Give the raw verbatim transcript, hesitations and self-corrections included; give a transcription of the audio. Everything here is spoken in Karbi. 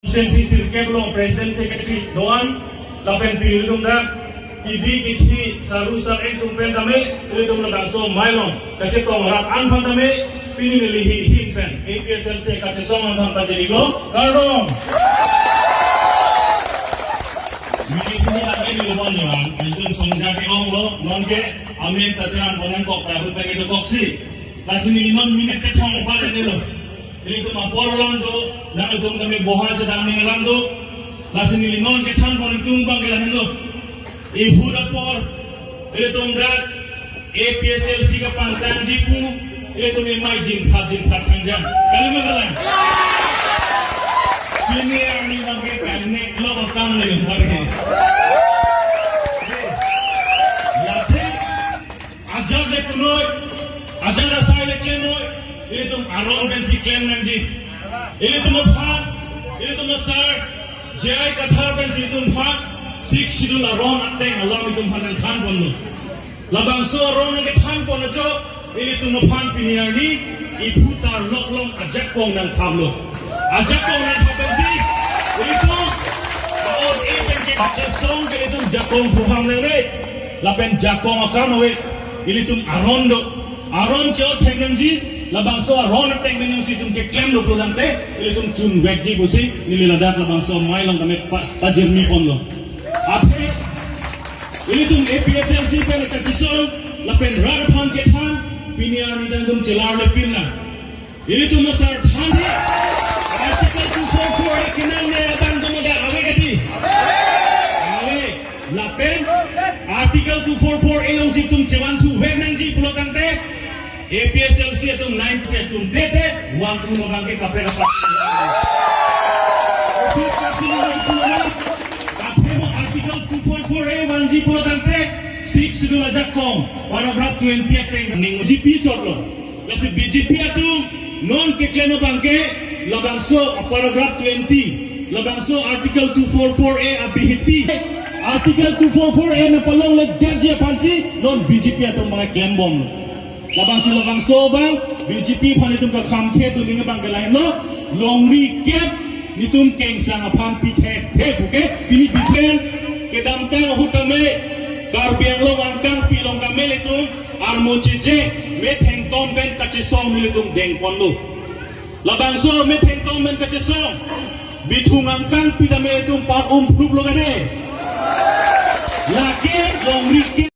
Constituency sirkep along President, Secretary do-an lapen pini ilitum dak kebi kethe saru sar-ek atum pen tame ilitum labangso amei along kachetong rat an aphan tame pini neli himhim pen A P H L C kachesong an aphan pajirlo. Kardom. Mini pini lake neli bon nang ilitum songja ke-onglo, non ke amen tateram bonang kok ta ahut pen kedo koksi. Lasi neli non minute kethom apar neli lo. Ilitum apor alam do, nangtum tame boha chedam ning alam do. Lasi neli non kethan pon atum abang ke lahenlo. Ihut apor, ilitum dak A P H L C kapangtangji pu, ilitum emai jinphat jinphat thangjang. Kali ma kalang? Pini arni abang ke kanek lo akam le hari. Lasi ajat le punnoi, ajat asai le klem noi, ilitum aron pensi klem nangji. Ilitum aphan, ilitum asar, J I Kathar pensi ilitum aphan Sixth Schedule aron ateng alam ilitum aphan nangthan ponlo. Labangso aron nangkethan pon ajok, ilitum aphan pini arni iphu tarlok along ajakong nangthaplo. Ajakong nangthap pensi ilitum aon e pen ke kachesong ke ilitum jakong thuham nangne. Lapen jakong akam ave, ilitum aron do. Aron che-o thek nangji, labangso aron ateng pen jongsi itum keklem lo pulo tangte, ilitum chunvekji pusi neli ladak labangso amei along tame pa-, pajirmi ponlo. Aphi, ilitum A P H L C pen kachesong lapen rat aphan kethan, pini arni ilitum chelarle pinlang. Ilitum asar thanji, Article two four four A kenangne abang atum dak ave kati? Ave. Lapen Article two four four A alongsi itum chevan thuvek nangji pulo tangte, A P H L C atum nine C atum dete, vang atum abang ke kaprek kaprek. Kaprek kaprek. Kaprek Article two four four A vanji pulo tangte, Sixth Schedule ajakong, paragraph twenty ateng ningji pi chotlo. Lasi B J P atum non keklem abang ke labangso paragraph twenty, labangso Article two four four A abihiti. Article two four four A nangpalongledetji aphansi non B J P atum abang klembom. Labangso labangso abang B J P aphan itum kakham khe tuning abang ke lahenlo, longri kep nitum kengsang aphan pithe the puke pini pithen kedamtang ahut tame Karbi Anglong angkang pilong tame ilitum armo cheje methengtom pen kachesong nelitum dengponlo. Labangso methengtom pen kachesong bithung angkang pitame itum par-um phrup lo kade. Lake longri ke